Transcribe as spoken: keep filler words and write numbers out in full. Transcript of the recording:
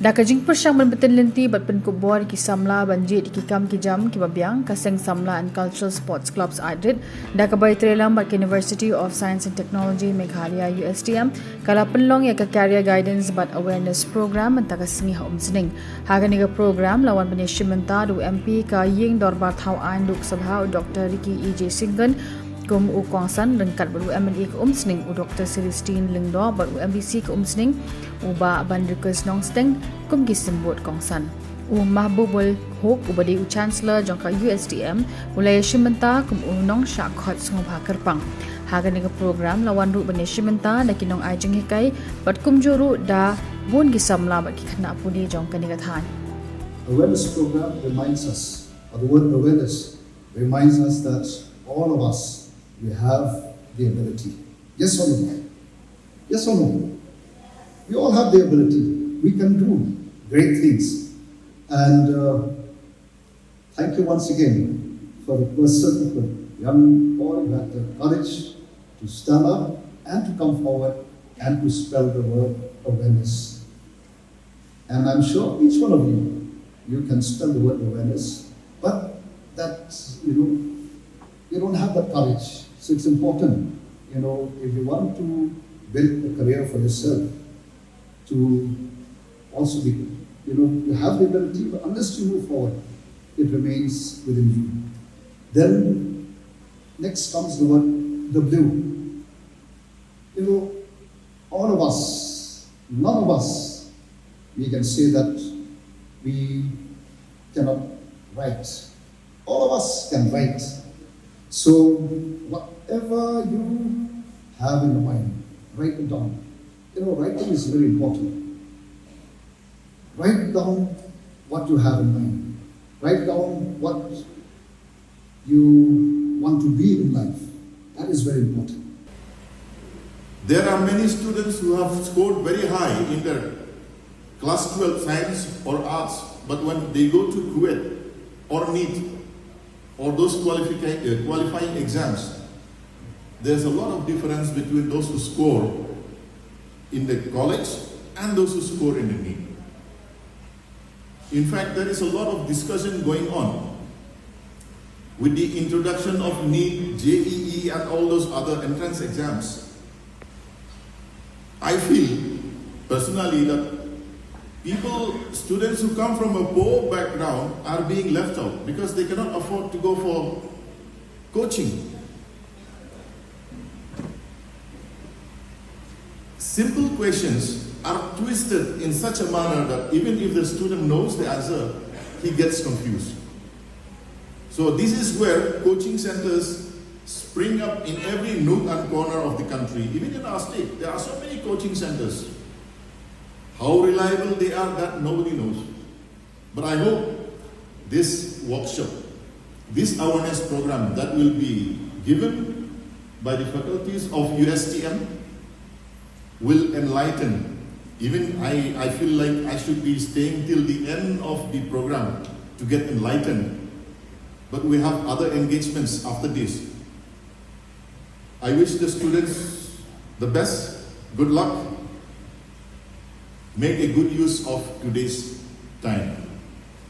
Da ka jingpyrshang ban pynbeit lynti bad pynkup bor ïa ki samla ban jied ïa ki kam ki jam kiba biang, ka Seng Samla and Cultural Sports Clubs Aidit, da kaba ïatreilang bad ka University of Science and Technology Meghalaya, U S T M, ka la pynlong ïa ka Career Guidance bad Awareness Program mynta ka sngi ha Umsning. Ha kane ka program la wan ban ïashim bynta da u M P ka Ïing Dorbar Thaw Aiñ Lok Sabha, u Doctor Ricky E J Syngkon, kum u kongsan, ryngkat bad u M L A ka Umsning, u Doctor Celestine Lyngdoh, bad u M D C ka Umsning, u Bah Banrikes Nongsteng, kum ki symbud kongsan. U Mahbubul Hoque, uba dei u Chancellor jong ka U S T M, u la ïashim bynta kum u nongshah khot sngewbha kyrpang. Ha kane ka program la wan ruh ban ïashim bynta da ki nongai jinghikai bad kumjuh ruh da bun ki samla bad ki khynnah pule jong kane ka thaiñ. Awareness program reminds us, or the word awareness reminds us that all of us, we have the ability. Yes or no? Yes or no? We all have the ability. We can do great things. And uh, thank you once again for the person, the young boy who had the courage to stand up and to come forward and to spell the word awareness. And I'm sure each one of you, you can spell the word awareness, but that, you know, you don't have that courage. So it's important, you know, if you want to build a career for yourself, to also be, you know, you have the ability, but unless you move forward, it remains within you. Then next comes the word W. You know, all of us, none of us, we can say that we cannot write. All of us can write. So, whatever you have in your mind, write it down. You know, writing is very important. Write down what you have in mind. Write down what you want to be in life. That is very important. There are many students who have scored very high in their class twelve science or arts, but when they go to CUET or NEET or those qualifi- uh, qualifying exams, there's a lot of difference between those who score in the college and those who score in the NEET. In fact, there is a lot of discussion going on with the introduction of NEET, J E E, and all those other entrance exams. I feel personally that people, students who come from a poor background are being left out because they cannot afford to go for coaching. Simple questions are twisted in such a manner that even if the student knows the answer, he gets confused. So this is where coaching centers spring up in every nook and corner of the country. Even in our state, there are so many coaching centers. How reliable they are, that nobody knows. But I hope this workshop, this awareness program that will be given by the faculties of U S T M will enlighten. Even I, I feel like I should be staying till the end of the program to get enlightened. But we have other engagements after this. I wish the students the best, good luck, make a good use of today's time.